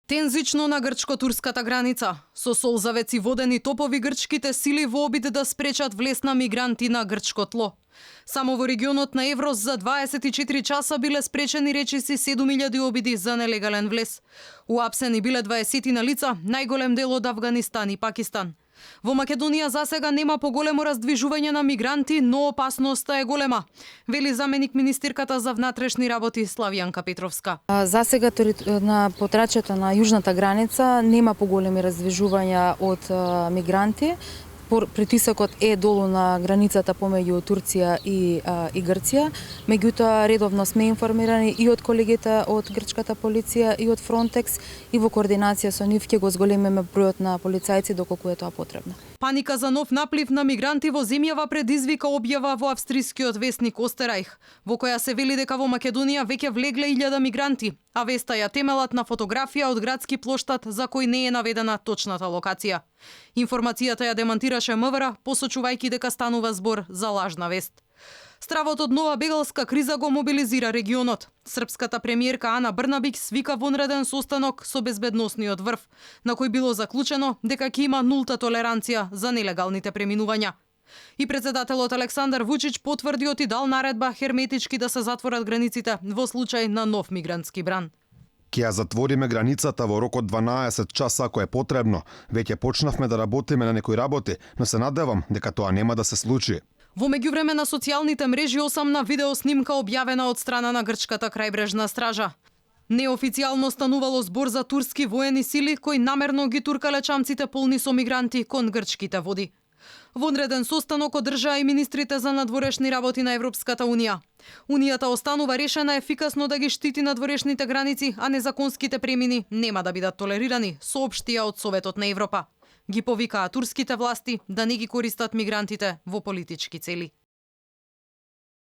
Тензично на грчко-турската граница. Со солзавеци водени топови грчките сили во обид да спречат влез на мигранти на грчко тло. Само во регионот на Еврос за 24 часа биле спречени речиси 7000 обиди за нелегален влез. Уапсени биле 20 на лица, најголем дел од Авганистан и Пакистан. Во Македонија засега нема поголемо раздвижување на мигранти, но опасноста е голема, вели заменик министерката за внатрешни работи Славјанка Петровска. Засега на потрачето на јужната граница нема поголеми раздвижувања од мигранти. Притисокот е долу на границата помеѓу Турција и Грција. Меѓутоа, редовно сме информирани и од колегите од грчката полиција и од Фронтекс и во координација со нив ќе го зголемиме бројот на полицајци доколку е тоа потребно. Паника за нов наплив на мигранти во земјава предизвика објава во австрискиот весник Остерајх, во која се вели дека во Македонија веќе влегле 1000 мигранти, а веста ја темелат на фотографија од градски плоштад за кој не е наведена точната локација. Информацијата ја демантираше МВР, посочувајќи дека станува збор за лажна вест. Стравот од нова бегалска криза го мобилизира регионот. Српската премиерка Ана Брнабик свика вонреден состанок со безбедносниот врв, на кој било заклучено дека ќе има нулта толеранција за нелегалните преминувања. И председателот Александар Вучич потврди и дал наредба херметички да се затворат границите во случај на нов мигрантски бран. Ќе ја затвориме границата во рок од 12 часа ако е потребно. Веќе почнавме да работиме на некои работи, но се надевам дека тоа нема да се случи. Во меѓувреме на социјалните мрежи осамна видеоснимка објавена од страна на грчката крајбрежна стража. Неофицијално станувало збор за турски воени сили кои намерно ги туркале чамците полни со мигранти кон грчките води. Вонреден состанок одржаа и министрите за надворешни работи на Европската Унија. Унијата останува решена ефикасно да ги штити надворешните граници, а незаконските премини нема да бидат толерирани, соопштија од Советот на Европа. Ги повикаа турските власти да не ги користат мигрантите во политички цели.